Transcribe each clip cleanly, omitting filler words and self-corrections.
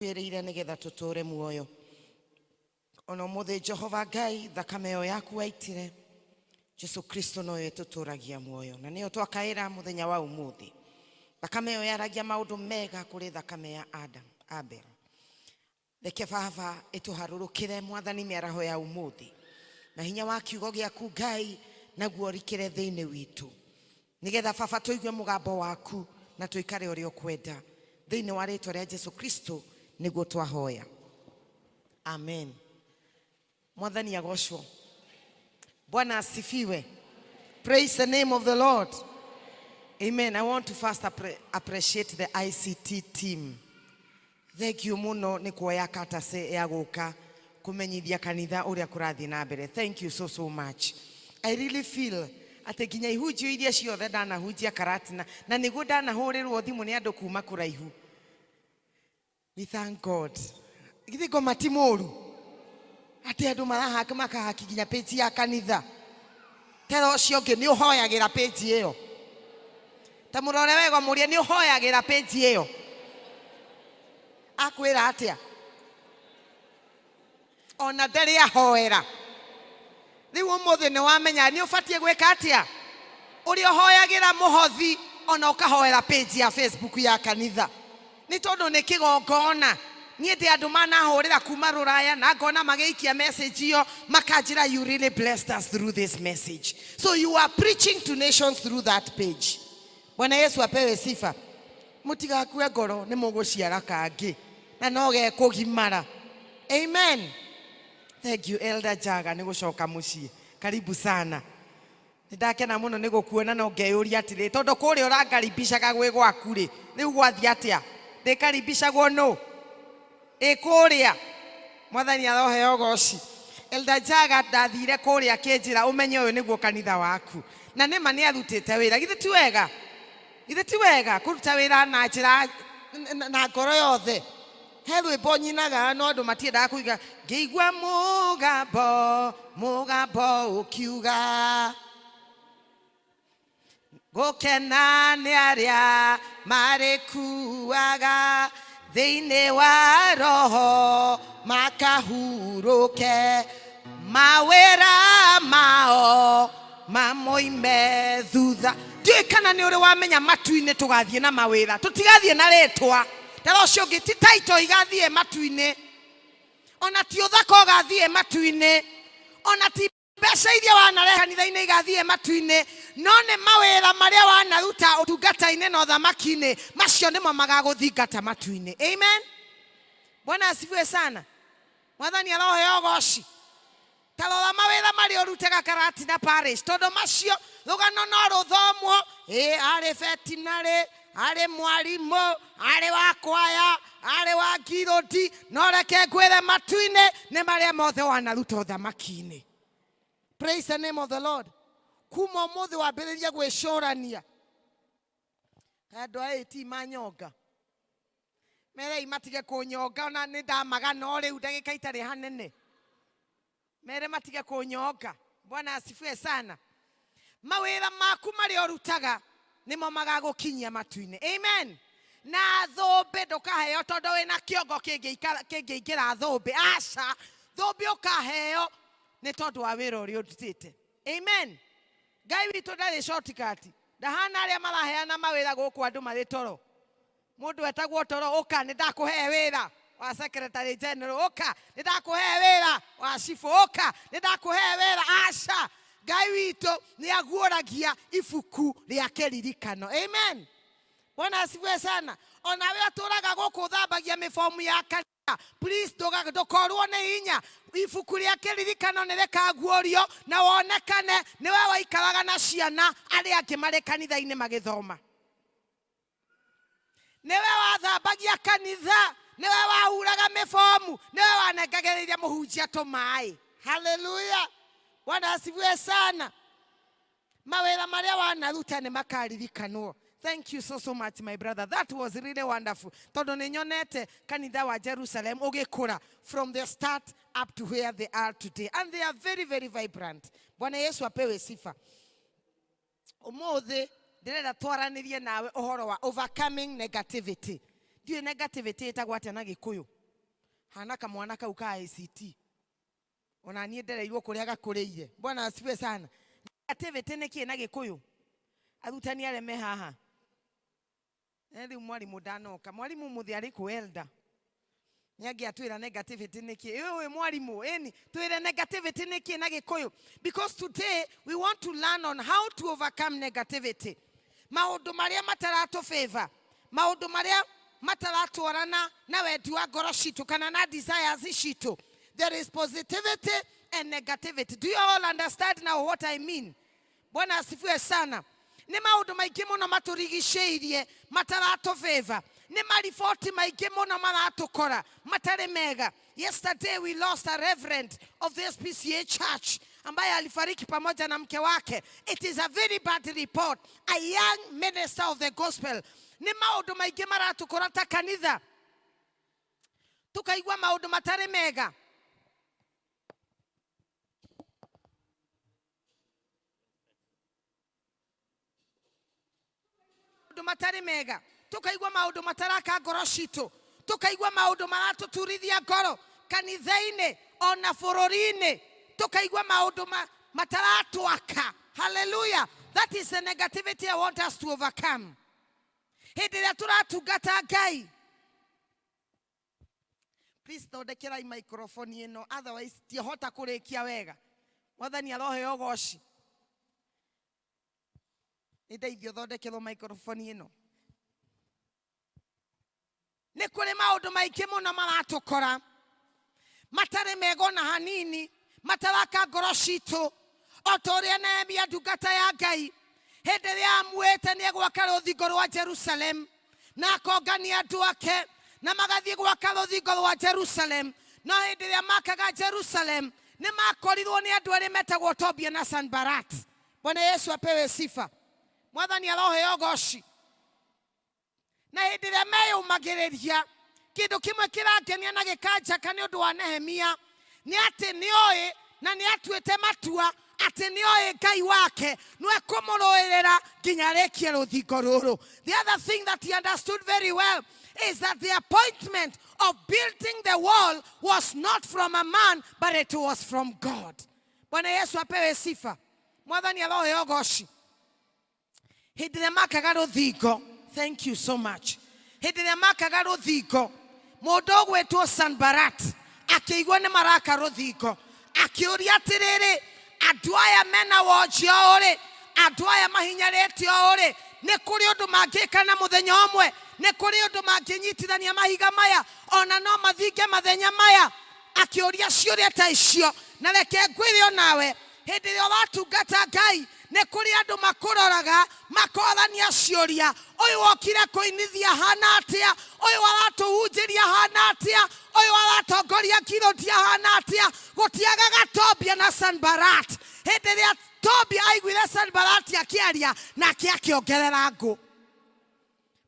Twĩrĩire nĩgetha tũtũre muoyo. Ona ũmũthĩ Jehova Ngai, thakame ĩyo yaku waitire, Jesu Kristo noyo ĩtũtũragia muoyo, na nĩyo twakaĩra mũthenya wa ũmũthĩ. Thakame ĩyo yaragia maũndũ mega kũrĩ thakame ya Adam, Abel. Reke Baba ĩtũharũrũkĩre Mwathani mĩaraho ya ũmũthĩ, na hinya wa kiugo gĩaku Ngai naguo ũrikĩre thĩinĩ witũ, nĩgetha Baba tũigue mũgambo waku na tũikare ũrĩa ũkwenda. Thĩinĩ wa rĩtwa rĩa Jesu Kristo nĩguo twahoya, amen. Mwathani agocwo. Bwana asifiwe. Praise the name of the Lord. Amen. I want to first appreciate the ICT team. Thank you muno nĩ kuoya courtesy ya gũka kũmenyithia kanitha ũrĩa kũrathiĩ na mbere. Thank you so so much. I really feel atĩ nginya ihunjio iria ciothe ndanahunjia Karatina na nĩguo ndanahũrĩrwo thimũ nĩ andũ kuma kũraihu. We thank God. Githĩ ngoma ti mũru atĩ andũ marahaka makahaki nginya page ya kanitha. Tera ũcio ũngĩ nĩ ũhoyagĩra page ĩyo. Ta mũrore wega mũrie nĩ ũhoyagĩra page ĩyo. Akwĩra atĩa? Ona ndarĩ ahoera. Rĩu ũmũthĩ nĩ wamenya nĩ ũbatiĩ gwĩka atĩa? Ũrĩa ũhoyagĩra mũhothi ona ũkahoera page ya Facebook ya kanitha. Nĩ tondũ nĩ kĩgongona. Niĩ ndĩ andũ manahũrĩra kuma rũraya na ngona magĩikia message ĩyo makanjĩra, "You really blessed us through this message." So you are preaching to nations through that page. Bwana Yesu apewe sifa. Mũtigakue ngoro, nĩ mũgũciara kangĩ na no gekũgimara. Amen. Thank you, Elder Jaga, nĩ gũcoka mũciĩ. Karibu sana. Nĩ ndakena mũno nĩ gũkuona, no ngeyũria atĩrĩ, tondũ kũrĩa ũrangaribishaga gwĩ gwaku rĩ, rĩu gwathiĩ atĩa? Ndĩkaribishagwo nũ ĩ kũrĩa? Mwathani aroheo goci. Elder Jaga ndathire kũrĩa akĩnjĩra, "Ũmenye ũyũ nĩguo kanitha waku," na nĩma nĩ arutĩte wĩra. Githĩ ti wega? Githĩ ti wega kũruta wĩra na njĩra na ngoro yothe? He rwĩmbo nyinaga no andũ matiendaga kũiga, ngĩigua mũgambo, mũgambo ũkiuga, "Gũkena nĩ arĩa marĩkuaga thĩinĩ wa roho makahurũke, mawĩra mao mamoime thutha." Ndiũĩ kana nĩ ũrĩ wamenya matu-inĩ tũgathiĩ na mawĩra, tũtigathiĩ na rĩtwa. Tara ũcio ũngĩ, ti taito igathiĩ matu-inĩ, ona ti ũthaka ũgathiĩ matu-inĩ, ona ti mbeca iria wanarehe kanitha-inĩ igathiĩ matu-inĩ, no nĩ mawĩra marĩa wanaruta ũtungata-inĩ na ũthamaki-inĩ. Macio nĩmo magagũthingata matu-inĩ. Amen. Bwana asifiwe sana. Mwathani aroheo goci. Ta rora mawĩra marĩa ũrutaga Karatina Parish, tondũ macio rũgano no rũthomwo, ĩ arĩ veterinary, arĩ mwarimũ, arĩ wa kwaya, arĩ wa ngirũndi, no reke ngwĩre, matu-inĩ nĩ marĩa mothe wanaruta ũthamaki-inĩ. Praise the name of the Lord. Kuma ũmũthĩ wambĩrĩrie gwĩcũrania. Andũ a AT manyonga, merei matige kũnyonga, ona nĩ ndamaga, no rĩu ndagĩka itarĩ hanene, mere matige kũnyonga. Bwana asifiwe sana. Mawĩra maku marĩa ũrutaga nĩmo magagũkinyia matu-inĩ. Amen. Na thũmbĩ ndũkaheo tondũ wĩna kĩongo kĩngĩingĩra thũmbĩ. Aca, thũmbĩ ũkaheo nĩ tondũ wa wĩra ũrĩa ũrutĩte. Amen. Ngai witũ ndarĩ shortcut. Ndahana arĩa maraheana mawĩra gũkũ andũ marĩ toro. Mũndũ etagwo toro, "Ũka, nĩ ndakũhe wĩra wa secretary general. Ũka, nĩ ndakũhe wĩra wa cibũ. Ũka, nĩ ndakũhe wĩra." Aca, Ngai witũ nĩ aguũragia ibuku rĩa kĩririkano. Amen. Bwana asifiwe sana. Onawe ũtũraga gũkũ ũthambagia mĩbomu ya kanitha, please, ndũkorwo nĩ hinya. Ibuku rĩa kĩririkano nĩ rĩkaguũrio na wonekane nĩwe waikaraga na ciana arĩa angĩ marĩ kanitha-inĩ magĩthoma, nĩwe wathambagia kanitha, nĩwe wahuraga mĩbomu, nĩwe wanengagĩrĩria mũhunjia tũmaĩ. Haleluya. Bwana asifiwe sana. Mawĩra marĩa wanaruta nĩ makaririkanwo. Thank you so so much, my brother. That was really wonderful, tondũ nĩ nyonete kanitha wa Jerusalem ũgĩkũra from the start up to where they are today, and they are very very vibrant. Bwana Yesu apewe sifa. Ũmũthĩ ndĩrenda twaranĩrie nawe ũhoro wa overcoming negativity. Ndiũĩ negativity ĩtagwo atĩa na Gĩkũyũ. Hana kamwana kau ka ICT. Ona niĩ ndereirwo kũrĩa gakũrĩire. Bwana asifiwe sana. Negativity nĩ kĩĩ na Gĩkũyũ? Arutani arĩa me haha. Eh, rĩu mwarimũ ndanoka. Mwarimũ mũthĩ arĩ kũ elder? Nĩ angĩatwĩra negativity nĩ kĩĩ. Ĩ mwarimũ, ĩni, twĩre negativity nĩ kĩĩ na Gĩkũyũ. Because today we want to learn on how to overcome negativity. Maũndũ marĩa mataratũ favor, maũndũ marĩa mataratwarana na wendi wa ngoro citũ kana na desires citũ. There is positivity and negativity. Do you all understand now what I mean? Bwana asifiwe sana. Nĩ maũndũ maingĩ mũno matũrigicĩirie mataratũ favor. Nĩ mariboti maingĩ mũno maratũkora matarĩ mega. Yesterday we lost a reverend of this PCA church ambaye alifariki pamoja na mke wake. It is a very bad report. A young minister of the gospel. Nĩ maũndũ maingĩ maratũkora ta kanitha, tukaigua maũndũ matarĩ mega. Maũndũ matarĩ mega, tukaigua maũndũ mataraka ngoro citũ, tukaigua maũndũ maratũturithia ngoro kanitha-inĩ ona bũrũri-inĩ, tukaigua maũndũ mataratwaka. Hallelujah. That is the negativity I want us to overcome. Hĩndĩ ĩrĩa tũratungata Ngai, please thondekerai microphone ĩno, otherwise ndiahota kũrĩkia wega. Mwathani aroheo ũgoci. Nĩ ndeithio thondekerwo microphone ĩno. Nĩ kũrĩ maũndũ maingĩ mũno maratũkora matarĩ mega ona hanini, mataraka ngoro citũ. O ta ũrĩa Nehemia ndungata ya Ngai hĩndĩ ĩrĩa amuĩte nĩ egwaka rũthingo rwa Jerusalem, na akongania andũ ake na magathiĩ gwaka rũthingo rwa Jerusalem. No hĩndĩ ĩrĩa makaga Jerusalem, nĩ makorirwo nĩ andũ erĩ metagwo Tobia na Sanbalat. Bwana Yesu apewe sifa. Mwathani aroheo ũgoci. Na hĩndĩ ĩrĩa meyũmagĩrĩria, kĩndũ kĩmwe kĩrangenia na gĩkanjaka nĩ ũndũ wa Nehemia nĩ atĩ nĩoĩ na nĩ atuĩte matua atĩ nĩoĩ Ngai wake nĩwe kũmũrũĩrĩra nginya arĩkie rũthingo rũrũ. The other thing that he understood very well is that the appointment of building the wall was not from a man, but it was from God. Bwana Yesu apewe sifa. Mwathani aroheo ũgoci. Hĩndĩ ĩrĩa makaga rũthingo, thank you so much. Hĩndĩ ĩrĩa makaga rũthingo, mũndũ ũgwĩtwo Sanbalat akĩigua nĩ maraka rũthingo, akĩũria atĩrĩrĩ, andũ aya mena wonje ũũ rĩ, andũ aya mahinyarĩte ũũ rĩ, nĩ kũrĩ ũndũ mangĩka na mũthenya ũmwe? Nĩ kũrĩ ũndũ mangĩnyitithania mahiga maya, ona no mathinge mathenya maya? Akĩũria ciũria ta icio. Na reke ngwĩre onawe, hĩndĩ ĩrĩa ũratungata Ngai, nĩ kũrĩ andũ makũroraga makorania ciũria. Ũyũ wokire kũinithia hana atĩa? Ũyũ aratũhunjĩria hana atĩa? Ũyũ aratongoria kirũti hana atĩa? Gũtiagaga Tobia na Sanbalat. Hĩndĩ ĩrĩa Tobia aiguire Sanbalat akĩaria, nake akĩongerera ngũ.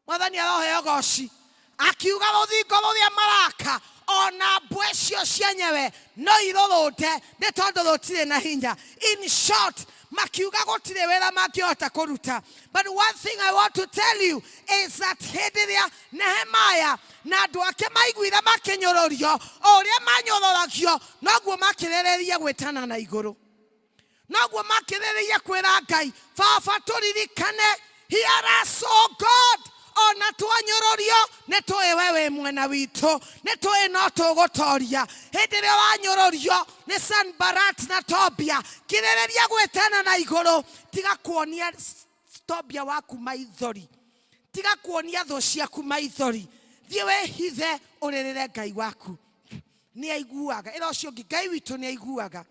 Mwathani aroheo ũgoci. Akiuga rũthingo rũrĩa maraka ona mbwe icio cienyewe no irũrũnde nĩ tondũ rũtirĩ na hinya. In short, makiuga gũtirĩ wĩra mangĩhota kũruta. But one thing I want to tell you is that hĩndĩ ĩrĩa Nehemiah na andũ ake maiguire makĩnyũrũrio, o ũrĩa manyũrũragio noguo makĩrĩrĩria gwĩtana na igũrũ, noguo makĩrĩrĩria kwĩra Ngai, Baba tũririkane, hear us, O God. Ona twanyũrũrio nĩ tũĩ we wĩ mwena witũ, nĩ tũĩ no tũgũtoria. Hĩndĩ ĩrĩa wanyũrũrio nĩ Sanbalat na Tobia, kirĩrĩria gwĩtana na igũrũ. Tiga kuonia Tobia waku maithori, tiga kuonia thũ ciaku maithori. Thiĩ wĩhithe ũrĩrĩre Ngai waku. Nĩ aiguaga. Ĩra ũcio ũngĩ, Ngai witũ nĩ aiguaga,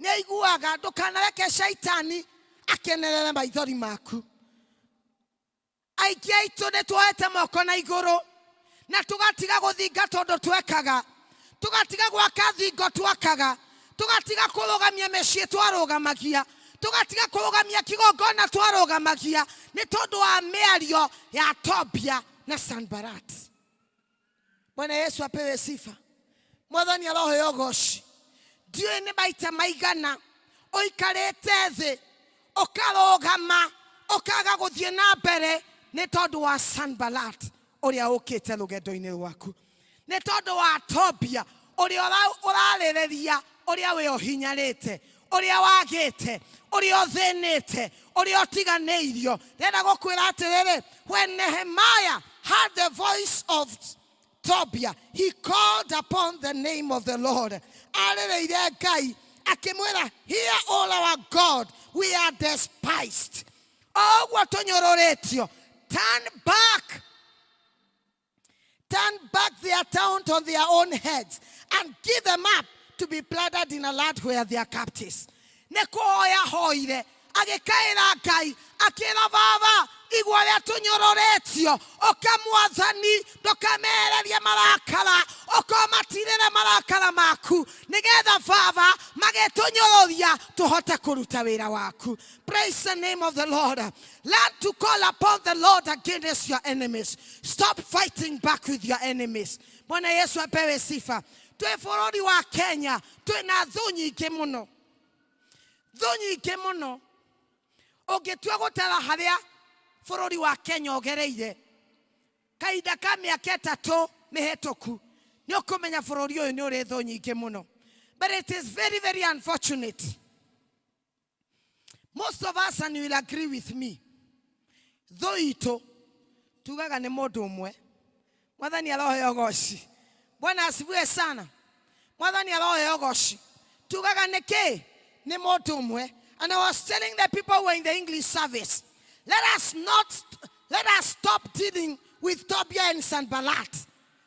nĩ aiguaga. Ndũkanareke shaitani akenerere maithori maku. Aingĩ aitũ nĩ tuoete moko na igũrũ na tũgatiga gũthinga tondũ twekaga, tũgatiga gwaka thingo twakaga, tũgatiga kũrũgamia mĩciĩ twarũgamagia, tũgatiga kũrũgamia kĩgongona twarũgamagia, nĩ tondũ wa mĩario ya Tobia na Sanbalat. Bwana Yesu apewe sifa. Mwathani aroheo ũgoci. Ndiũĩ nĩ maita maigana ũikarĩte thĩ ũkarũgama ũkaga gũthiĩ na mbere nĩ tondũ wa Sanbalat. Ũrĩa ũkĩte rũgendo-inĩ rwaku nĩ tondũ wa Tobia ũrĩa ũrarĩrĩria ũrĩa wĩ ũhinyarĩte, ũrĩa wagĩte, ũrĩa ũthĩnĩte, ũrĩa ũtiganĩirio. Ndĩrenda gũkwĩra atĩrĩrĩ, when Nehemiah heard the voice of Tobia, he called upon the name of the Lord. Arĩrĩire Ngai akĩmwĩra, "Hear, O our God, we are despised." O ũguo tũnyũrũrĩtio, turn back their taunt on their own heads and give them up to be plundered in a land where they are captives. Nĩ kũhoya hoire, agĩkaĩra Ngai, akĩra, "Baba, igua ũrĩa tũnyũrũrĩtio. Ũka Mwathani, ndũkamehererie marakara, ũkomatirĩre marakara maku, nĩgetha Baba magĩtũnyũrũria tũhote kũruta wĩra waku." Praise the name of the Lord. Learn to call upon the Lord against your enemies. Stop fighting back with your enemies. Bwana Yesu apewe sifa. Twĩ bũrũri wa Kenya, twĩna thũ nyingĩ mũno, thũ nyingĩ mũno. Ũngĩtua gũtara harĩa bũrũri wa Kenya ũgereire kahinda ka mĩaka 3 mĩhetũku, nĩ ũkũmenya bũrũri ũyũ nĩ ũrĩ thũ nyingĩ mũno. But it is very, very unfortunate, most of us, and you will agree with me, thũ itũ tugaga nĩ mũndũ ũmwe. Mwathani aroheo goci. Bwana asifiwe sana. Mwathani aroheo goci. Tugaga nĩ kĩ? Nĩ mũndũ ũmwe. And I was telling the people who were in the English service, let us not, let us stop dealing with Tobia and Sanballat.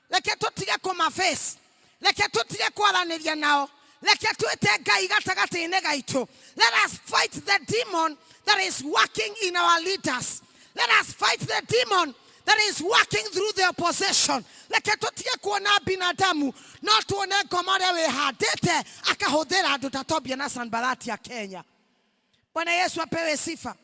Reke tũtige kũmaface, reke tũtige kwaranĩria nao, reke twĩte Ngai gatagatĩ-inĩ gaitũ. Let us fight the demon that is working in our leaders. Let us fight the demon that is working through the opposition. Reke tũtige kuona binadamu, no tuone ngoma ũrĩa wĩhandĩte akahũthĩra andũ ta Tobia na Sanbalati ya Kenya. Bwana Yesu apewe sifa.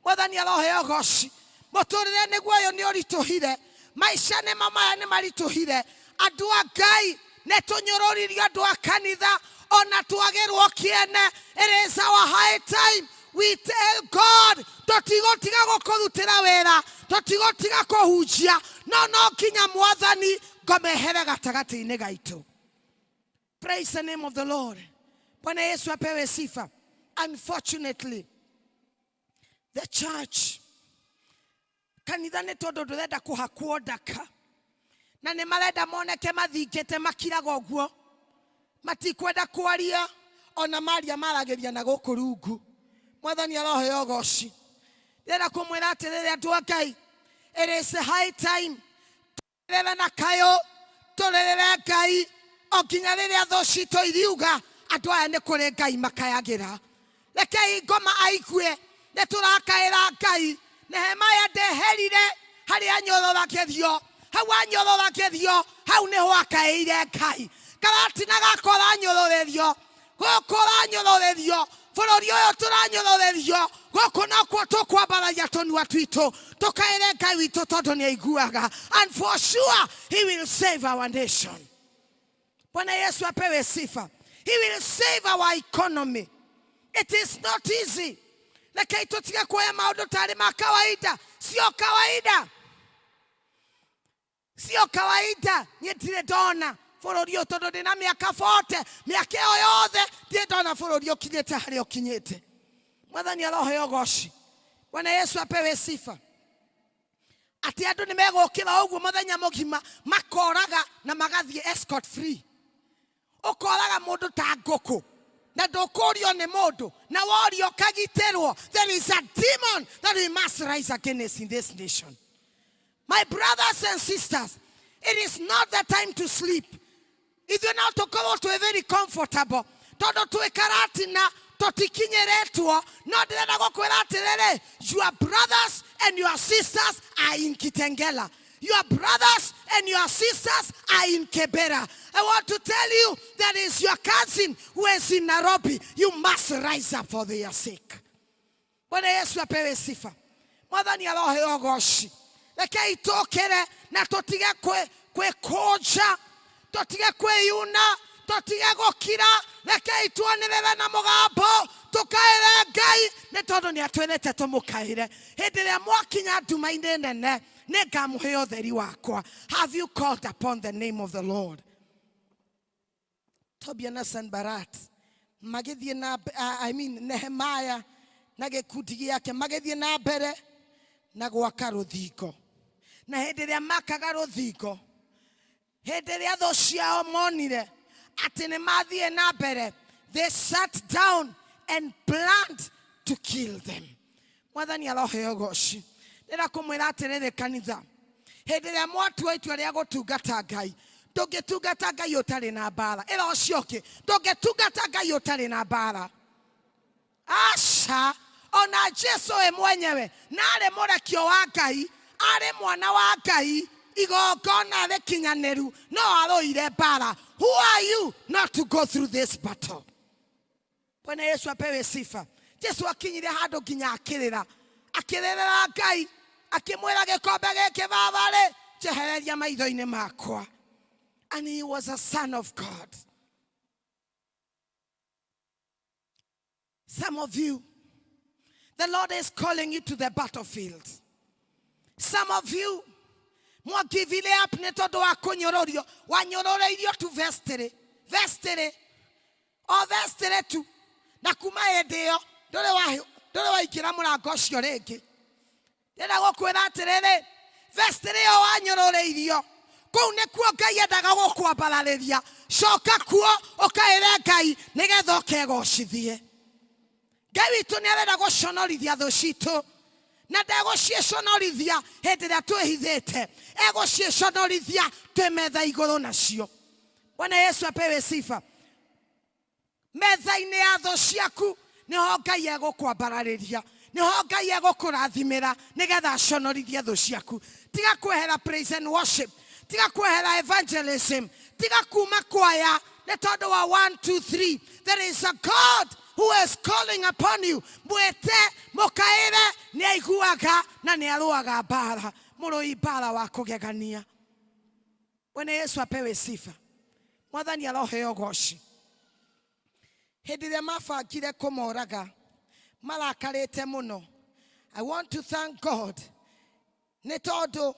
Mwathani aroheo goci. Mũtũrĩre nĩguo ũyũ nĩ ũritũhire, maica nĩmo maya nĩ maritũhire. Andũ a Ngai, nĩ tũnyũrũririo, andũ a kanitha ona twagĩrwo kĩene. It is our high time we tell God, tũtigũtiga gũkũrutĩra wĩra, tũtigũtiga kũhunjia, no no nginya Mwathani ngomehere gatagatĩ-inĩ gaitũ. Praise the name of the Lord. Bwana Yesu apewe sifa. Unfortunately, the church, kanitha, nĩ tondũ ndũrenda kũhakwo ndaka na nĩ marenda moneke mathingĩte, makiraga ũguo, matikwenda kwaria, ona maria maragĩria na gũkũ rungu. Mwathani aroheo goci. Ndĩrenda kũmwĩra atĩrĩrĩ, andũ a Ngai, it is a high time tũrĩrĩre na kayũ, tũrĩrĩre Ngai o nginya rĩrĩa thũ citũ iriuga andũ aya nĩ kũrĩ Ngai makayagĩra. Rekei ngoma aigue nĩ tũrakaĩra Ngai. Nehemaya ndeherire harĩa anyũrũragĩrio, hau anyũrũragĩrio hau nĩho akaĩire Ngai. Karatina gakwa ũranyũrũrĩrio gũkũ, ũranyũrũrĩrio bũrũri ũyũ, tũranyũrũrĩrio gũkũ, nokuo tũkwambararia tũnua twitũ tũkaĩre Ngai witũ, tondũ nĩ aiguaga, and for sure he will save our nation. Bwana Yesu apewe sifa. He will save our economy. It is not easy. Rekei tũtige kuoya maũndũ tarĩ ma kawaida. Sio kawaida, sio kawaida. Niĩ ndirĩ ndona bũrũri ũyũ, tondũ ndĩna mĩaka 40, mĩaka ĩyo yothe ndirĩ ndona bũrũri ũkinyĩte harĩa ũkinyĩte. Mwathani aroheo goci. Bwana Yesu apewe sifa. Atĩ andũ nĩ megũkĩra ũguo mũthenya mũgima, makoraga na magathiĩ escort free. Ũkoraga mũndũ ta ngũkũ na ndũkũrio nĩ mũndũ, na worio ũkagitĩrwo. There is a demon that we must rise against in this nation. My brothers and sisters, it is not the time to sleep. Ithuĩ no tũkorwo twĩ very comfortable tondũ twĩ Karatina, tũtikinyĩrĩtwo, no ndĩrenda gũkwĩra atĩrĩrĩ, your brothers and your sisters are in Kitengela. Your brothers and your sisters are in Kibera. I want to tell you that is your cousin who is in Nairobi. You must rise up for their sake. Bwana Yesu apewe sifa. Mwathani aroheo goci. Rekei tũkĩre na tũtige kwĩkũnja, tũtige kwĩyuna, tũtige gũkira. Rekei tuanĩrĩre na mũgambo, tũkaĩre Ngai, nĩ tondũ nĩ atwĩrĩte tũmũkaĩre hĩndĩ ĩrĩa mwakinya nduma-inĩ nene. Nĩ ngamũhe ũtheri wakwa. Have you called upon the name of the Lord? Tobia na Sanbalat magĩthiĩ na I mean Nehemiah na gĩkundi gĩake magĩthiĩ na mbere na gwaka rũthingo. Na hĩndĩ ĩrĩa makaga rũthingo, hĩndĩ ĩrĩa thũ ciao monire atĩ nĩ mathiĩ na mbere, they sat down and planned to kill them. Mwathani aroheo goci. Ndĩrenda kũmwĩra atĩrĩrĩ kanitha, hĩndĩ ĩrĩa mwatua itua rĩa gũtungata Ngai, ndũngĩtungata Ngai ũtarĩ na mbara. Ĩra ũcio ũngĩ, ndũngĩtungata Ngai ũtarĩ na mbara. Aca, ona Jesu we mwenyewe na arĩ mũrekio wa Ngai, arĩ mwana wa Ngai, igongona rĩkinyanĩru, no arũire mbara. Who are you not to go through this battle? Bwana Yesu apewe sifa. Jesu akinyire handũ nginya akĩrĩra, akĩrĩrĩra Ngai, akĩmwĩra gĩkombe gĩkĩ baba-rĩ, njehereria maitho-inĩ makwa. And he was a son of God. Some of you, the Lord is calling you to the battlefield. Some of you, mwagivile up nĩ tondũ wa kũnyũrũrio, wanyũrũrĩirio tu vestry, vestry, o vestry tu, na kuma hĩndĩ ĩyo ndũrĩ waingĩra mũrango ũcio rĩngĩ. Ndĩrenda gũkwĩra atĩrĩrĩ, vestry ĩyo wanyũrũrĩirio kũu nĩkuo Ngai endaga gũkwambararĩria. Coka kuo ũkaĩre Ngai nĩgetha ũkegocithie. Ngai witũ nĩ arenda gũconorithia thũ citũ, na ndegũciĩconorithia hĩndĩ ĩrĩa twĩhithĩte, egũciĩconorithia twĩ metha igũrũ nacio. Bwana Yesu apewe sifa. Metha-inĩ ya thũ ciaku nĩho Ngai egũkwambararĩria, nĩho Ngai egũkũrathimĩra nĩgetha aconorithie thũ ciaku. Tiga kwehera praise and worship, tiga kwehera evangelism, tiga kuma kwaya nĩ tondũ wa 1 2 3. There is a God who is calling upon you. Mwĩte, mũkaĩre, nĩ aiguaga na nĩ arũaga mbara, mũrũi mbara wa kũgegania. Bwana Yesu apewe sifa. Mwathani aroheo goci. Hĩndĩ ĩrĩa mabangire kũmoraga marakarĩte mũno. I want to thank God nĩ tondũ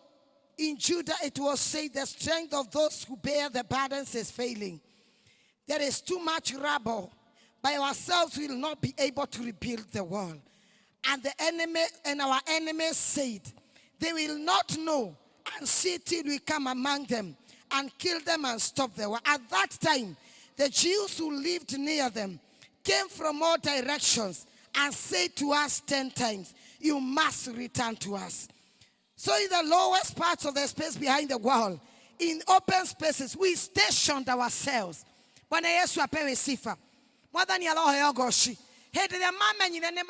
in Judah it was said the strength of those who bear the burdens is failing. There is too much rubble. By ourselves we will not be able to rebuild the wall. And the enemy and our enemies said, they will not know and see till we come among them and kill them and stop the war. At that time, the Jews who lived near them came from all directions and said to us 10 times, you must return to us. So in the lowest parts of the space behind the wall, in open spaces, we stationed ourselves. Bwana Yesu apewe sifa. Mwathani aroheo goci. Hĩndĩ ĩrĩa mamenyire nĩ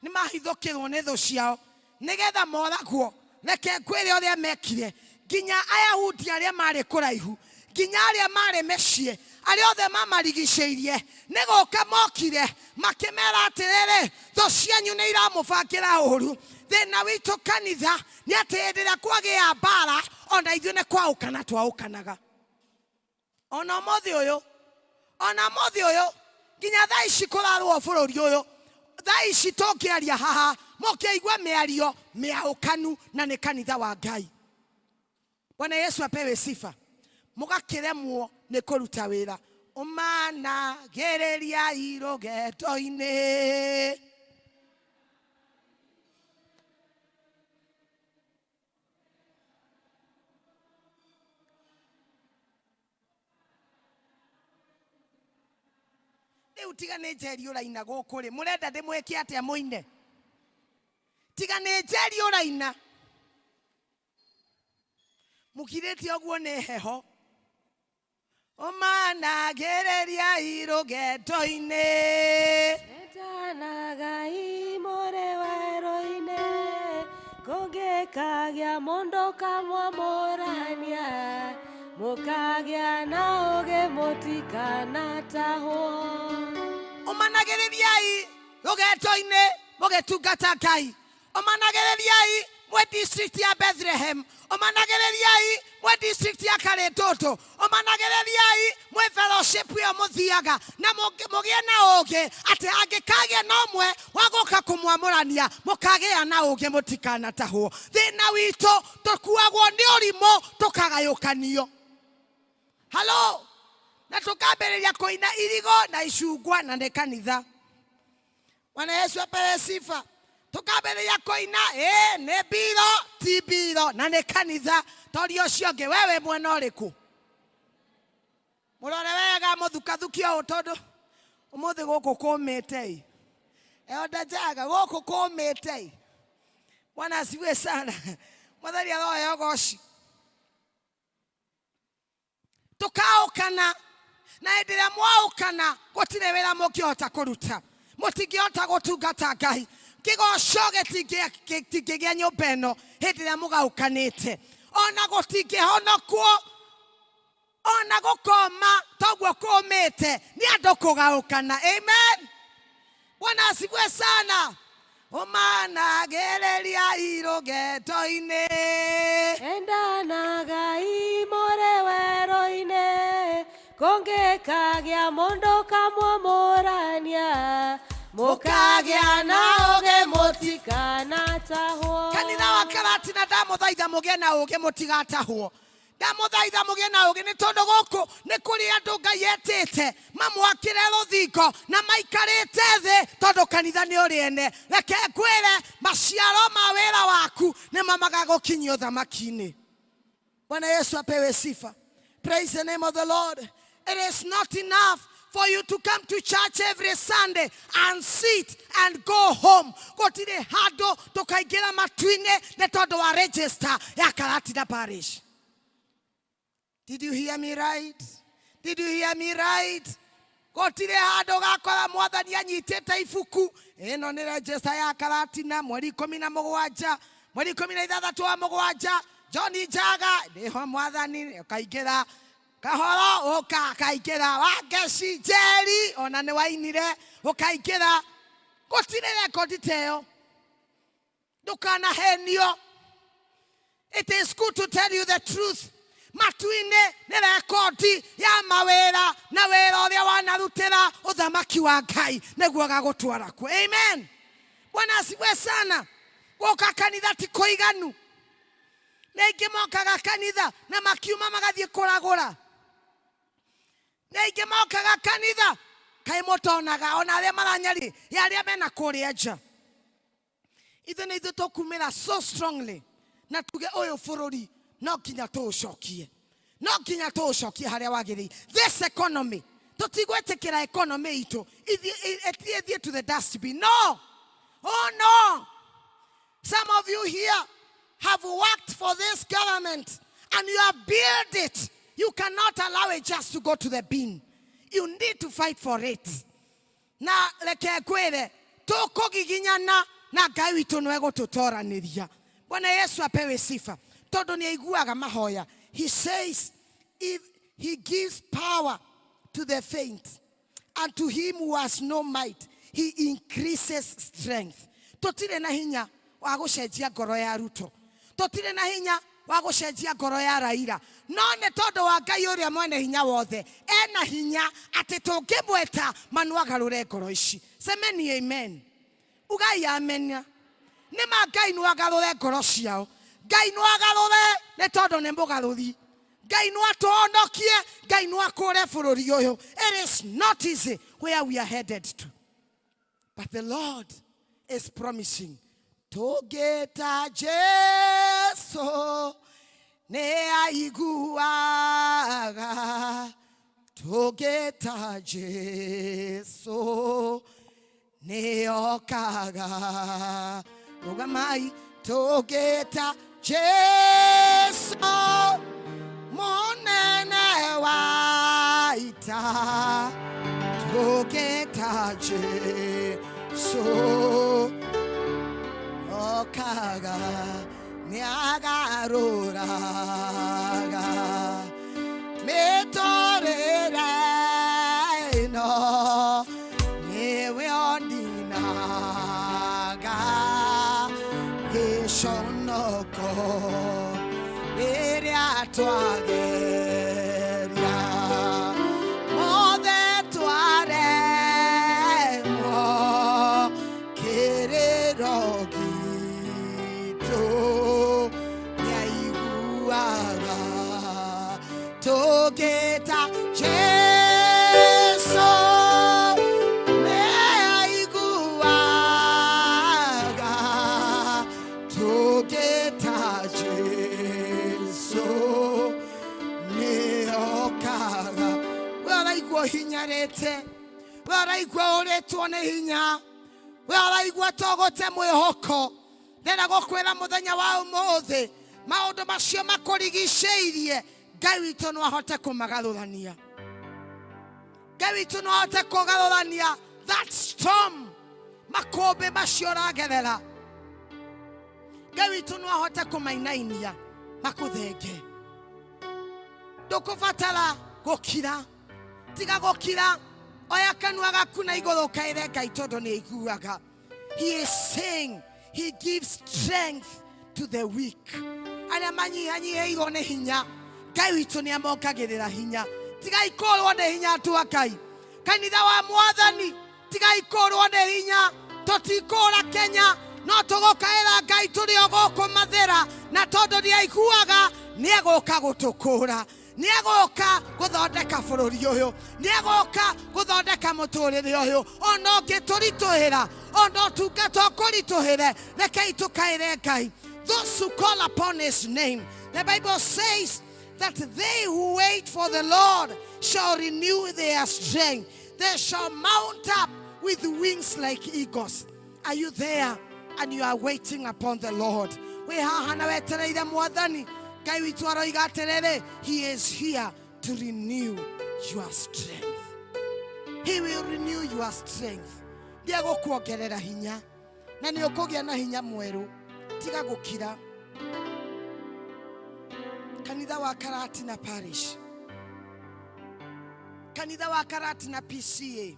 mahithũkĩrwo nĩ thũ ciao nĩgetha moragwo, reke ngwĩre ũrĩa mekire. Nginya Ayahudi arĩa marĩ kũraihu, nginya arĩa marĩ mĩciĩ, arĩa othe mamarigicĩirie, nĩ gũka mokire makĩmera atĩrĩrĩ, thũ cianyu nĩ iramũbangĩra ũru. Thĩna witũ kanitha nĩ atĩ hĩndĩ ĩrĩa kwagĩa mbara, ona ithuĩ nĩ kwaũkana twaũkanaga. Ona ũmũthĩ ũyũ, ona ũmũthĩ ũyũ, nginya thaa ici kũrarũo bũrũri ũyũ, thaa ici tũngĩaria haha, mũkĩigua mĩario mĩaũkanu na nĩ kanitha wa Ngai. Bwana Yesu apewe sifa. Mũgakĩremwo nĩ kũruta wĩra. Ũmanagĩrĩria irũgendo-inĩ. Rĩu tiga nĩ njeri ũraina gũkũ rĩ, mũrenda ndĩmwĩke atĩa mũine? Tiga nĩ njeri ũraina. Mũkirĩte ũguo nĩ heho. Ũmanagĩrĩria irũgendo-inĩ. Etanagai mũrĩ werũ-inĩ, kũngĩkagĩa mũndũ kamwamũrania, mũkagĩa na ũũgĩ mũtikanatahwo. Ũmanagĩrĩriai rũgendo-inĩ mũgĩtungata Ngai. Ũmanagĩrĩriai Mwĩ district ya Bethlehem, ũmanagĩrĩriai mwĩ district ya Karĩtũtũ, ũmanagĩrĩriai mwĩ fellowship ĩyo mũthiaga na mũgĩe na ũũgĩ atĩ angĩkagĩa na ũmwe wa gũka kũmwamũrania, mũkagĩa na ũũgĩ, mũtikanatahwo. Thĩna witũ, tũkuagwo nĩ ũrimũ, tũkagayũkanio. Halo, na tũkambĩrĩria kũina irigo na icungwa na nĩ kanitha. Bwana Yesu apewe sifa. Tukambĩrĩria kũina ĩ nĩ mbiro ti mbiro na nĩ kanitha. Toria ũcio ũngĩ, wewe mwena ũrĩkũ? Mũrore wega, mũthukathukie ũũ, tondũ ũmũthĩ gũkũ kũmĩte ĩ eonda njaga, gũkũ kũmĩte ĩ. Bwana asifiwe sana. Mwathani aroe ũgoci. Tũkaũkana, na hĩndĩ ĩrĩa mwaũkana, gũtirĩ wĩra mũngĩhota kũruta, mũtingĩhota gũtungata Ngai. Kĩgoco gĩtingĩgĩa nyũmba ĩno hĩndĩ ĩrĩa mũgaũkanĩte, ona gũtingĩhonokwo, ona gũkoma toguo kũmĩte nĩ andũ kũgaũkana. Amen. Bwana asifiwe sana. Ũmanagĩrĩria irũgendo-inĩ. Endanagai mũrĩ werũ-inĩ, kũngĩkagĩa mũndũ kamwamũrania, mũkagĩa na ũũgĩ, mũtikanatahwo. Kanitha wa Karatina, ndamũthaitha mũgĩe na ũũgĩ, mũtigatahwo. Ndamũthaitha mũgĩe na ũũgĩ, nĩ tondũ gũkũ nĩ kũrĩ andũ Ngai etĩte mamwakĩre rũthingo na maikarĩte thĩ, tondũ kanitha nĩ ũrĩ ene. Reke ngwĩre, maciaro ma wĩra waku nĩmo magagũkinyia ũthamaki-inĩ. Bwana Yesu apewe sifa. Praise the name of the Lord. It is not enough for you to come to church every Sunday and sit and go home. Gũtirĩ handũ tũkaingĩra matu-inĩ nĩ tondũ wa register ya Karatina Parish. Did you hear me right? Did you hear me right? Gũtirĩ handũ gakora mwathani anyitĩte ibuku, ĩno nĩ register ya Karatina, mweri 17, mweri 16 wa mũgwanja, John Njaga nĩho, mwathani ũkaingĩra, kahoro ũka akaingĩra, Wangeci Njeri ona nĩ wainire ũkaingĩra. Gũtirĩ rekondi ta ĩyo, ndũkanahenio. It is good to tell you the truth. Matu-inĩ nĩ rekondi ya mawĩra, na wĩra ũrĩa wanarutĩra ũthamaki wa Ngai nĩguo gagũtwara kuo. Amen. Bwana asifiwe sana. Gũka kanitha ti kũiganu. Nĩ aingĩ mokaga kanitha na makiuma magathiĩ kũragũra. Nĩ aingĩ mokaga kanitha, kaĩ mũtonaga ona arĩa maranyari ya arĩa mena kũrĩa nja. Ithuĩ nĩ ithuĩ tũkumĩra so strongly na tuge ũyũ bũrũri no nginya tũũcokie, no nginya tũũcokie harĩa wagĩrĩire. This economy, tũtigwĩtĩkĩra economy itũ ĩthiĩ to the dustbin. No, oh no. Some of you here have worked for this government and you have built it. You cannot allow it just to go to the bin. You need to fight for it. Na reke ngwĩre, tũkũgiginyana na Ngai witũ nĩwe gũtũtoranĩria. Bwana Yesu apewe sifa, tondũ nĩ aiguaga mahoya. He says if he gives power to the faint, and to him who has no might he increases strength. Tũtirĩ na hinya wa gũcenjia ngoro ya Ruto, tũtirĩ na hinya wa gũcenjia ngoro ya Raila, no nĩ tondũ wa Ngai ũrĩa mwene hinya wothe, ena hinya atĩ tũngĩmweta manuagarũre ngoro ici. Semeni amen, ugai amenia. Nĩ ma Ngai no agarũre ngoro ciao. Ngai no agarũre, nĩ tondũ nĩ mũgarũri. Ngai no atũhonokie, Ngai no akũre bũrũri ũyũ. It is not easy where we are headed to, but the Lord is promising tũngĩta Jesu nĩ aiguaga, tũngĩta Jesu nĩ okaga. Rũgamai, tũngĩta Jesu mũnene wa ita, tũngĩta Jesu okaga, nĩ agarũraga mĩtũrĩre ĩno, nĩwe oninaga gĩconoko. Tũngĩta Jesu nĩaiguaga. Tũngĩta Jesu nĩokaga. We ũraigua ũhinyarĩte, we ũraigua ũrĩtwo nĩ hinya, we ũraigua tũgũte mwĩhoko, ndĩrenda gũkwĩra mũthenya wa ũmũthĩ maũndũ macio makũrigicĩirie Ngai witũ no ahote kũmagarũrania. Ngai witũ no ahote kũgarũrania that storm, makũmbĩ macio ũragerera. Ngai witũ no ahote kũmainainia makũthenge. Ndũkũbatara gũkira, tiga gũkira, oya kanua gaku na igũrũ ũkaĩre Ngai tondũ nĩ aiguaga. He is saying he gives strength to the weak. Arĩa manyihanyihĩirwo nĩ hinya, Ngai witũ nĩ amongagĩrĩra hinya. Tigai kũrwo nĩ hinya andũ a Ngai. Kanitha wa Mwathani, tigai kũrwo nĩ hinya. Tũtikũra Kenya, no tũgũkaĩra Ngai tũrĩ o gũkũ Mathĩra, na tondũ nĩ aiguaga nĩ egũka gũtũkũra. Nĩ egũka gũthondeka bũrũri ũyũ, nĩ egũka gũthondeka mũtũrĩre ũyũ. Ona ũngĩtũritũhĩra, ona ũtungata ũkũritũhĩre, rekei tũkaĩre Ngai. Those who call upon his name, the Bible says that they who wait for the Lord shall renew their strength. They shall mount up with wings like eagles. Are you there and you are waiting upon the Lord? Wĩ haha na wetereire Mwathani. Ngai witũ aroiga atĩrĩrĩ, he is here to renew your strength. He will renew your strength. Nĩegũkuongerera hinya na nĩ ũkũgĩa na hinya mwerũ. Tiga gũkira. Kanitha wa Karatina Parish, kanitha wa Karatina PCA,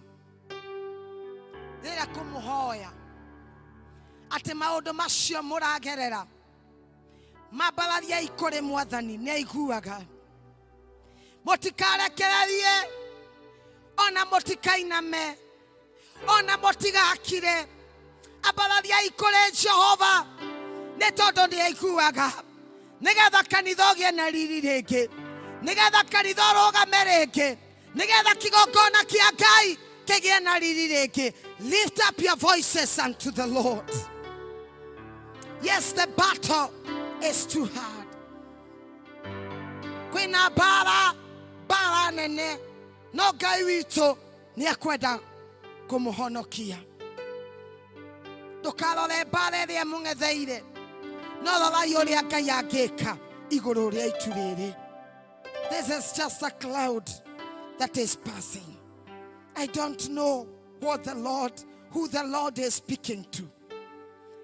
rĩrĩa kũmũhoya atĩ maũndũ macio mũragerera mambarariai kũrĩ Mwathani, nĩ aiguaga. Mũtikarekererie, ona mũtikainame, ona mũtigakire. Ambarariai kũrĩ Jehova nĩ tondũ nĩ aiguaga, nĩgetha kanitha ũgĩe na riri rĩngĩ, nĩgetha kanitha ũrũgame rĩngĩ, nĩgetha kĩgongona kĩa Ngai kĩgĩe na riri rĩngĩ. Lift up your voices unto the Lord. Yes, the battle is too hard. Kwĩna mbara, mbara nene, no Ngai witũ nĩ ekwenda kũmũhonokia. Ndũkarore mbara ĩrĩa mũng'etheire, no rorai ũrĩa Ngai angĩka igũrũ rĩa itu rĩrĩ. This is just a cloud that is passing. I don't know what the Lord, who the Lord is speaking to.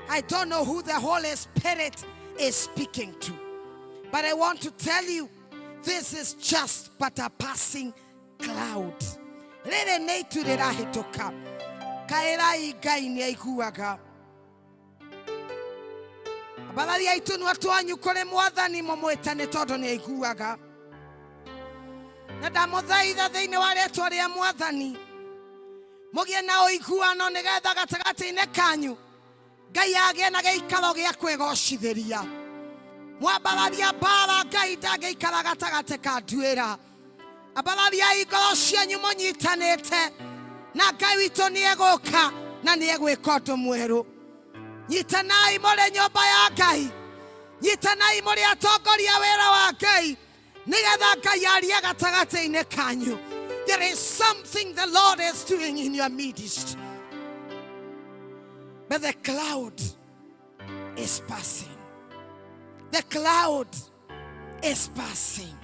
I don't know who the Holy Spirit is speaking to. But I want to tell you, this is just but a passing cloud. Rĩrĩ nĩ itu rĩrahĩtũka. Kaĩrai Ngai nĩ aiguaga. Ambarariai tũnua twanyu kũrĩ Mwathani mũmwĩtane tondũ nĩ aiguaga. Na ndamũthaitha thĩinĩ wa rĩtwa rĩa Mwathani mũgĩe na ũiguano nĩgetha gatagatĩ-inĩ kanyu Ngai agĩe na gĩikaro gĩa kwĩgocithĩria. Mwambararia mbara, Ngai ndangĩikara gatagatĩ ka nduĩra. Ambarariai ngoro cianyu mũnyitanĩte na Ngai witũ nĩ egũka na nĩ egwĩka ũndũ mwerũ. Nyitanai mũrĩ nyũmba ya Ngai, nyitanai mũrĩ atongoria wĩra wa Ngai, nĩgetha Ngai arie gatagatĩ-inĩ kanyu. There is something the Lord is doing in your midst, but the cloud is passing. The cloud is passing.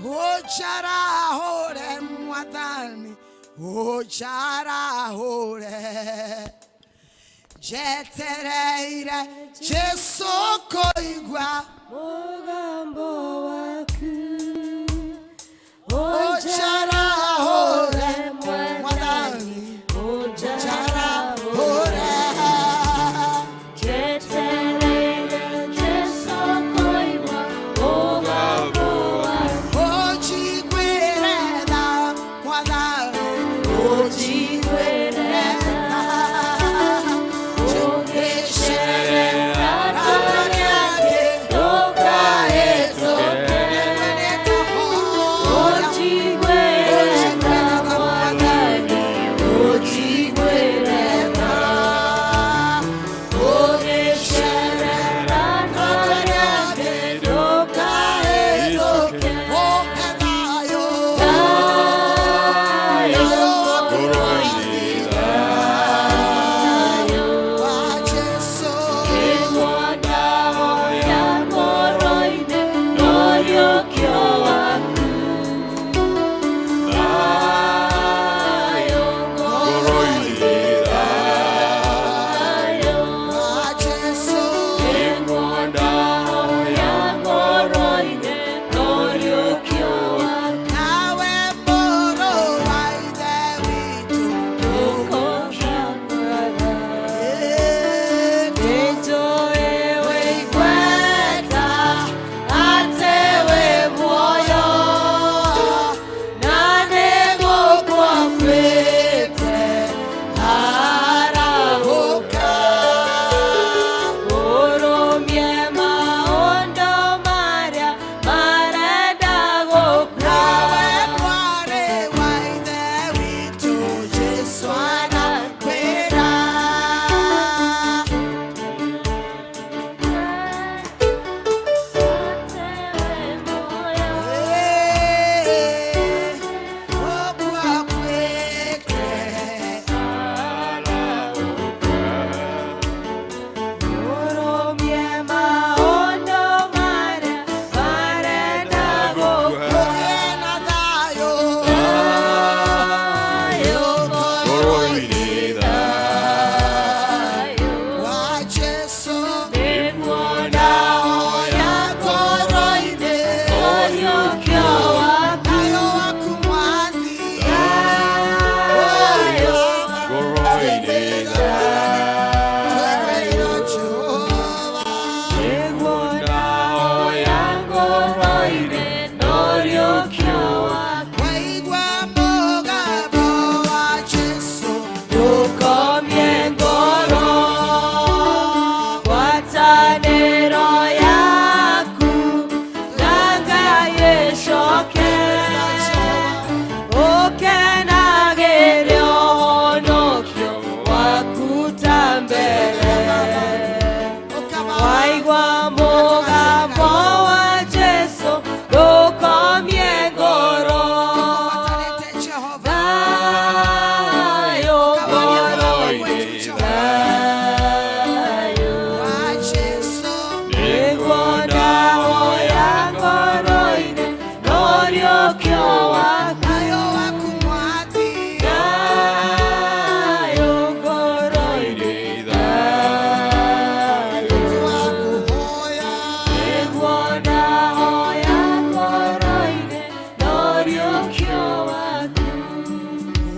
Ũnjarahũre Mwathani, ũnjarahũre, njetereire Jesu kũigua Mũgambo waku. Ũnjarahũre Mwathani, ũnjarahũre. Njetereire Jesu kũigua mũgambo waku. Ũnjiguĩre tha Mwathani, ũnjiguĩre tha. Ũngĩcerera rĩake ndũkahĩtũke. waku. Thayũ waku Mwathi. Thayũ ngoro-inĩ, thayũ. Twakuhoya. Nĩguo ndahoya ngoro-inĩ, ndoriũkio waku.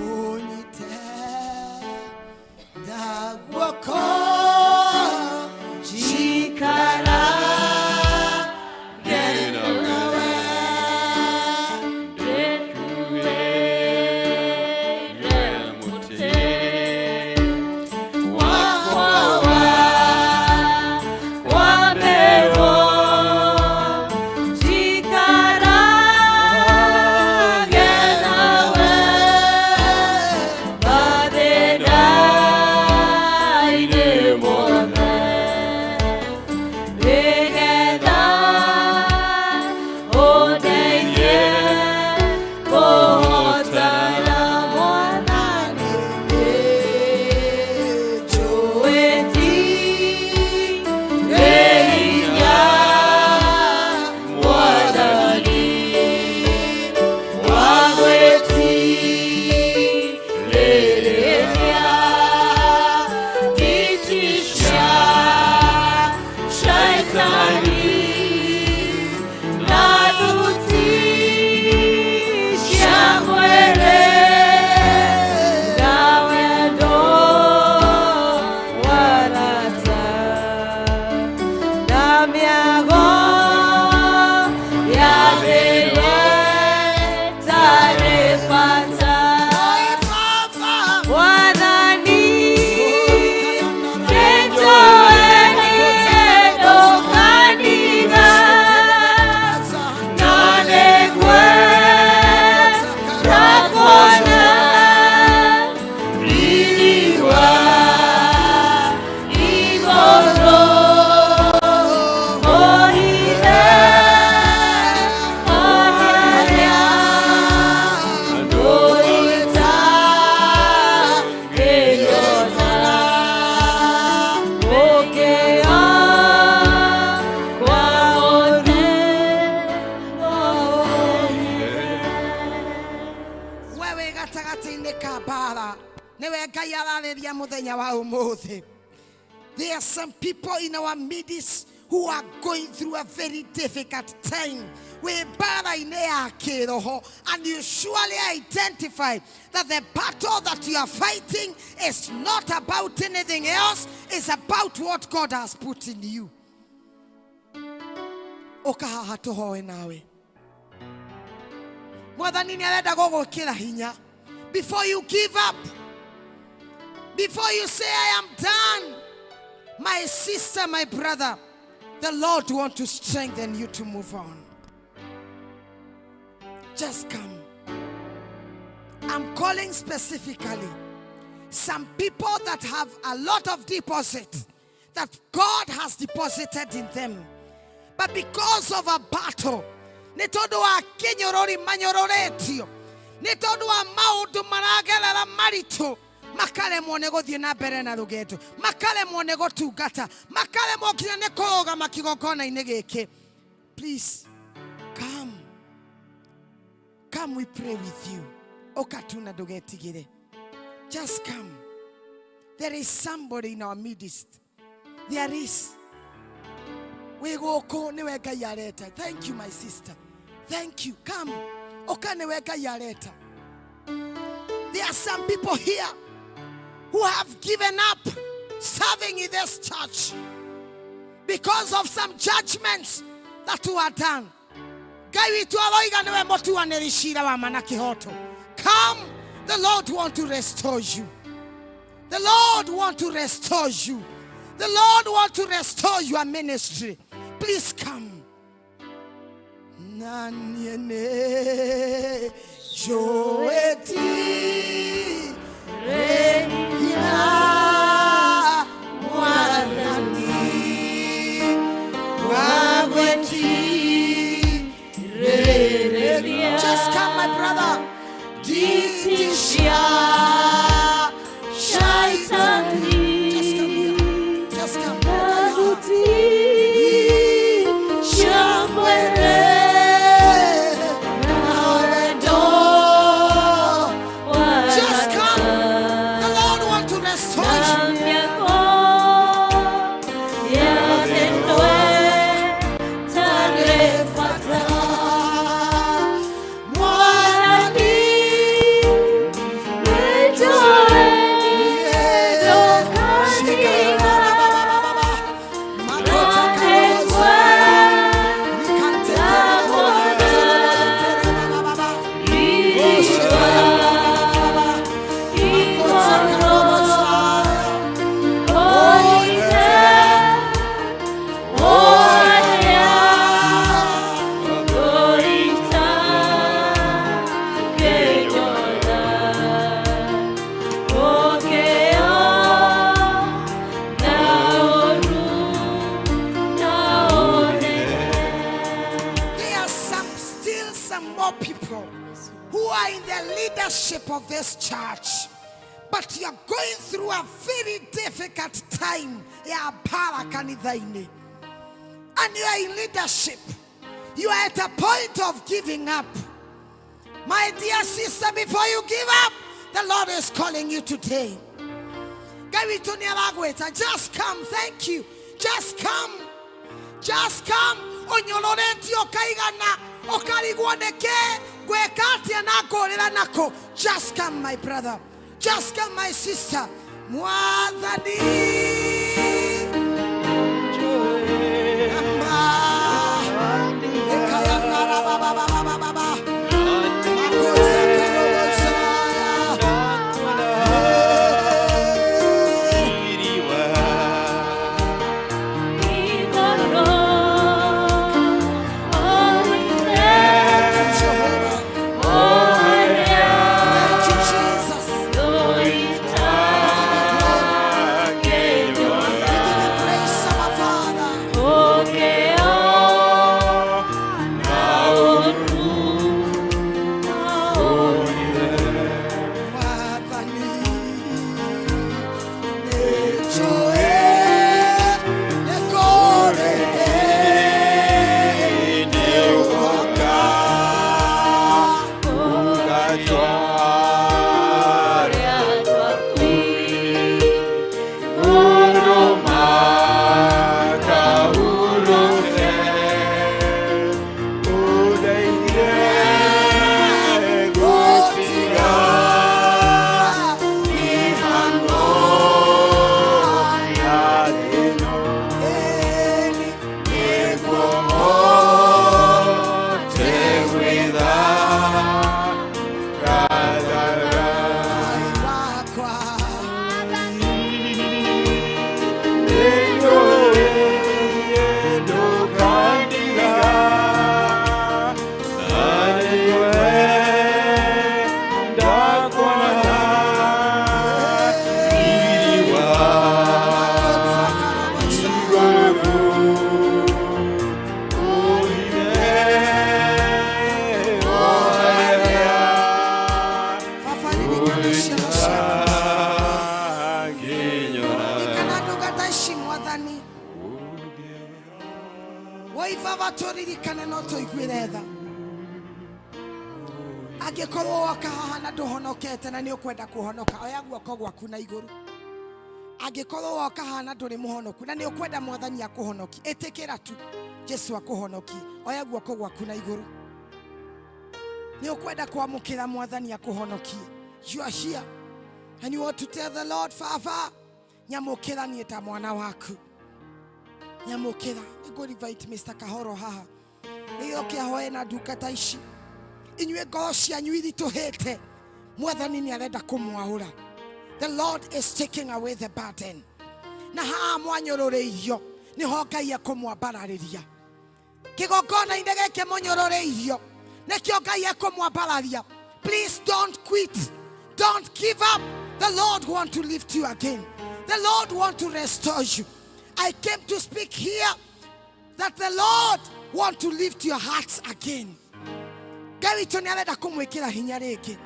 Ũnyite na guoko Njikara nawe. Ndĩkuĩre mũtĩ wakwa wa kwambĩrwo, njikarage nawe mathĩna-inĩ mothe, nĩgetha ũndeithie kũhotana Mwathani. Nĩnjũĩ ndirĩ hinya, Mwathani, wa gwĩtirĩrĩria nditi cia Shaitani na thuti cia mwĩrĩ, na wendo wa arata, na mĩago ya thĩ ĩtarĩ bata. Oi Baba. Mwathani, nĩnjũĩ ndũkandiga, na nĩngwenda kuona riri wa igũrũ ũhithe harĩa andũ itangĩona, gũkĩa kwa ũthĩ We wĩ gatagatĩ-inĩ ka mbara nĩwe Ngai ararĩria mũthenya wa ũmũthĩ. There are some people in our midst who are going through a very difficult time. Wĩ mbara-inĩ ya kĩroho, and you surely identify that the battle that you are fighting is not about anything else, it's about what God has put in you. Ũka haha tũhoe nawe. Mwathani nĩ arenda gũgwĩkĩra hinya. Before you give up, before you say I am done, my sister, my brother, the Lord want to strengthen you to move on. Just come. I'm calling specifically some people that have a lot of deposit that God has deposited in them. But because of a battle, nĩ tondũ wa kĩnyũrũri manyũrũrĩtio, nĩ tondũ wa maũndũ maragerera maritũ, makaremwo nĩ gũthiĩ na mbere na rũgendo, makaremwo nĩ gũtungata, makaremwo nginya nĩ kũrũgama kĩgongona-inĩ gĩkĩ. Please come. Come, we pray with you. Ũka tu na ndũgetigĩre. Just come. There is somebody in our midst. There is. Wĩ gũkũ nĩwe Ngai areta. Thank you, my sister. Thank you. Come. Ũka, nĩwe Ngai areta. There are some people here who have given up serving in this church because of some judgments that were done. Ngai witũ aroiga nĩwe mũtuanĩri cira wa ma na kĩhoto. Come, the Lord want to restore you. The Lord want to restore you. The Lord want to restore your ministry. Please come. Na niĩ nĩ njũĩ ndirĩ hinya, Mwathani, wa gwĩtirĩrĩria. Just come, my brother. Nditi cia Shaitani. Just come here. Just come. Thuti cia mwĩrĩ. Nawe. Who are in the leadership of this church, but you are going through a very difficult time ya mbara kanitha-inĩ, and you are in leadership, you are at a point of giving up. My dear sister, before you give up, the Lord is calling you today. Ngai witũ nĩ aragwĩta. Just come. Thank you. Just come, just come. Ũnyũrũrĩtio ũkaigana, ũkarigwo nĩkĩ ngwĩka atĩa na ngũrĩra nakũ. Just come, my brother. Just come, my sister. Mwathani Namba. Ekayanara ba ba ba ba ba ba ba. Makosa karobosaya. Jehovah. Thank you, Jesus. We give you praise, our Father. Mwathani, nĩnjũĩ nĩ kũrĩ hĩndĩ ũgoka. Gũtiga mĩhang'o ĩni nĩguo hote Ngai wakwa. Baba, ririkana ciana ciaku. Ririkana ndungata ici, Mwathani. Woi Baba, tũririkane no tũiguĩre tha. Angĩkorwo woka haha na ndũhonokete na nĩ ũkwenda kũhonoka, oya guoko gwaku na igũrũ. Angĩkorwo woka haha na ndũrĩ mũhonoku na nĩ ũkwenda Mwathani akũhonokie, ĩtĩkĩra tu Jesu akũhonokie, oya guoko gwaku na igũrũ. Nĩ ũkwenda kwamũkĩra Mwathani akũhonokie, you are here and you want to tell the Lord, "Father, nyamũkĩra niĩ ta mwana waku, nyamũkĩra." Nĩ invite Mr. Kahoro haha nĩgetha ũkĩahoe na ndungata ici. Inyuĩ ngoro cianyu iritũhĩte, Mwathani nĩ arenda kũmwaũra. The Lord is taking away the burden. Na haha mwanyũrũrĩirio nĩho Ngai ekũmwambararĩria. Kĩgongona-inĩ gĩkĩ mũnyũrũrĩirio nĩkĩo Ngai ekũmwambararia. Please don't quit, don't give up. The Lord want to lift you again. The Lord want to restore you. I came to speak here that the Lord want to lift your hearts again. Ngai witũ nĩ arenda kũmwĩkĩra hinya rĩngĩ.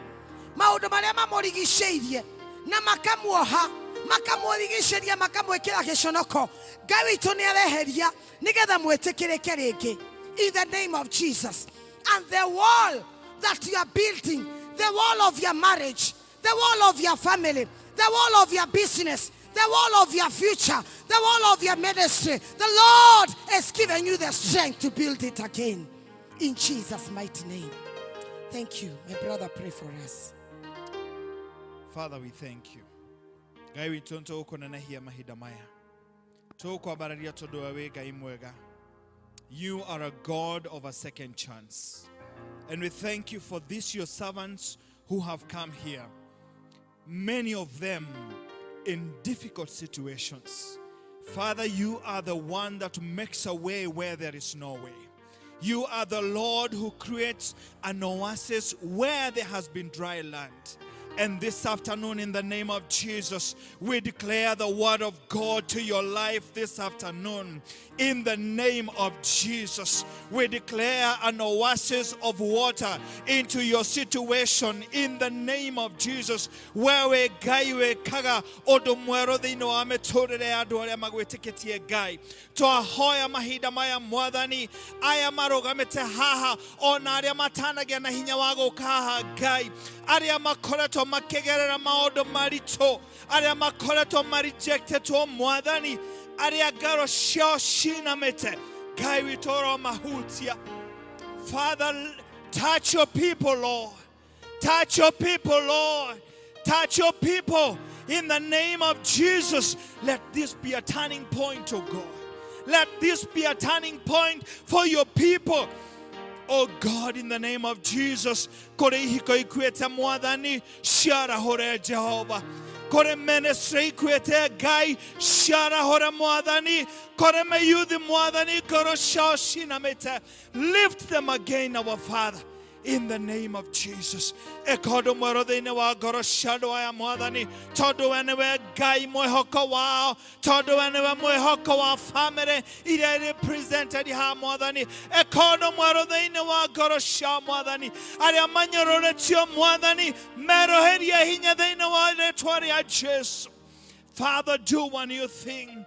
Maũndũ marĩa mamũrigicĩirie na makamuoha, makamũrigicĩria, makamwĩkĩra gĩconoko, Ngai witũ nĩ areheria nĩgetha mwĩtĩkĩrĩke rĩngĩ, in the name of Jesus. And the wall that you are building, the wall of your marriage, the wall of your family, the wall of your business, the wall of your future, the wall of your ministry, the Lord is giving you the strength to build it again, in Jesus' mighty name. Thank you. My brother, pray for us. Father, we thank you. Ngai witũ, nĩtũgũkũnenehia mahinda maya. Tũgũkwambararia tondũ we wĩ Ngai mwega. You are a God of a second chance. And we thank you for this, your servants who have come here. Many of them in difficult situations. Father, you are the one that makes a way where there is no way. You are the Lord who creates an oasis where there has been dry land. And this afternoon, in the name of Jesus, we declare the word of God to your life this afternoon. In the name of Jesus, we declare an oasis of water into your situation. In the name of Jesus, wewe Ngai wĩkaga ũndũ mwerũ thĩinĩ wa mĩtũrĩre ya andũ arĩa magwĩtĩkĩtie. Ngai, twahoya mahinda maya, Mwathani, aya marũgamĩte haha ona arĩa matanagĩa na hinya wa gũka haha, Ngai, arĩa makoretwo makĩgerera maũndũ maritũ, arĩa makoretwo marejectetwo, Mwathani, arĩa ngaro ciao cinamĩte, Ngai witũ, ũromahutia. Father, touch your people, Lord. Touch your people, Lord. Touch your people in the name of Jesus. Let this be a turning point, oh God. Let this be a turning point for your people. Oh God, in the name of Jesus, kũrĩ ihiko ikuĩte, Mwathani, ciarahũre. Jehova, kũrĩ ministry ikuĩte, Ngai, ciarahũre. Mwathani, kũrĩ mayuthi, Mwathani, ngoro ciao cinamĩte, lift them again, our Father, in the name of Jesus. Ĩka ũndũ mwerũ thĩinĩ wa ngoro cia andũ aya, Mwathani, tondũ we nĩwe Ngai mwĩhoko wao, tondũ we nĩwe mwĩhoko wa famĩlĩ iria represented haha. Mwathani, ĩka ũndũ mwerũ thĩinĩ wa ngoro ciao. Mwathani, arĩa manyũrũrĩtio, Mwathani, merũhĩrie hinya thĩinĩ wa rĩtwa rĩa Jesu. Father, do a new thing.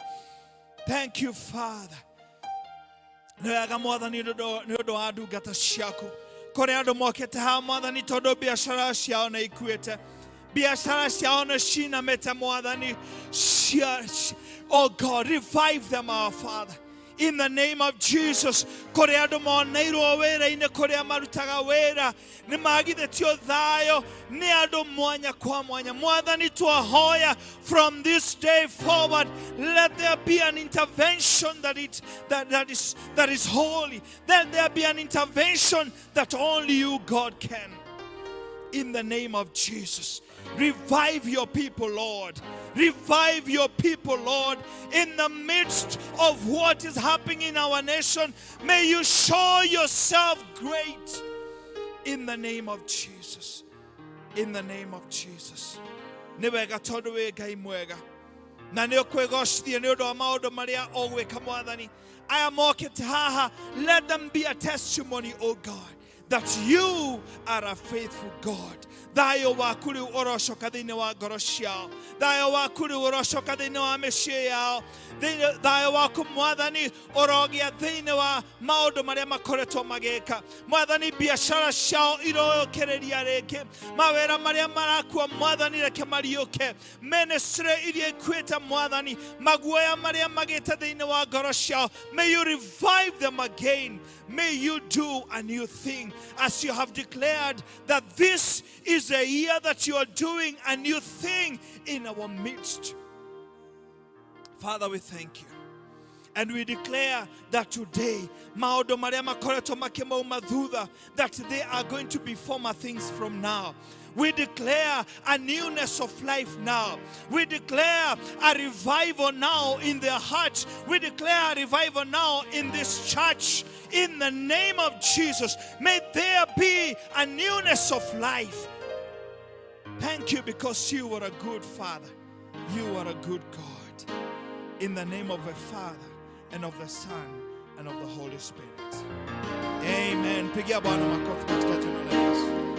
Thank you, Father. Nĩ wega, Mwathani, nĩ ũndũ wa ndungata ciaku. Kũrĩ andũ mokĩte haha, Mwathani, tondũ biacara ciao nĩ ikuĩte, biacara ciao nĩ cinamĩte, Mwathani. Oh God, revive them, our Father, in the name of Jesus. Kũrĩ andũ moneirwo wĩra-inĩ kũrĩa marutaga wĩra, nĩ magithĩtio thayũ nĩ andũ mwanya kwa mwanya. Mwathani, twahoya from this day forward, let there be an intervention that is holy. Let there be an intervention that only you, God, can. In the name of Jesus. Revive your people, Lord. Revive your people, Lord. In the midst of what is happening in our nation, may you show yourself great in the name of Jesus. In the name of Jesus. Nĩ wega tondũ wĩ Ngai mwega na nĩ ũkwĩgocithia nĩ ũndũ wa maũndũ marĩa ũgwĩka. Mwathani, aya mokĩte haha, let them be a testimony, O God, that you are a faithful God. Thayũ waku rĩu ũrocoka thĩinĩ wa ngoro ciao. Thayũ waku rĩu ũrocoka thĩinĩ wa mĩciĩ yao. Thayũ waku, Mwathani, ũrogĩa thĩinĩ wa maũndũ marĩa makoretwo magĩka. Mwathani, biacara ciao iroyũkĩrĩria rĩngĩ. Mawĩra marĩa marakua, Mwathani, reke mariũke. Ministry iria ikuĩte, Mwathani, maguoya marĩa magĩte thĩinĩ wa ngoro ciao, may you revive them again. May you do a new thing as you have declared that this is a year that you are doing a new thing in our midst. Father, we thank you. And we declare that today, maũndũ marĩa makoretwo makĩmauma thutha, that they are going to be former things from now. We declare a newness of life now. We declare a revival now in their hearts. We declare a revival now in this church. In the name of Jesus, may there be a newness of life. Thank you because you are a good Father. You are a good God. In the name of the Father and of the Son and of the Holy Spirit. Amen. Pigia Bwana makofi katika jina la Yesu.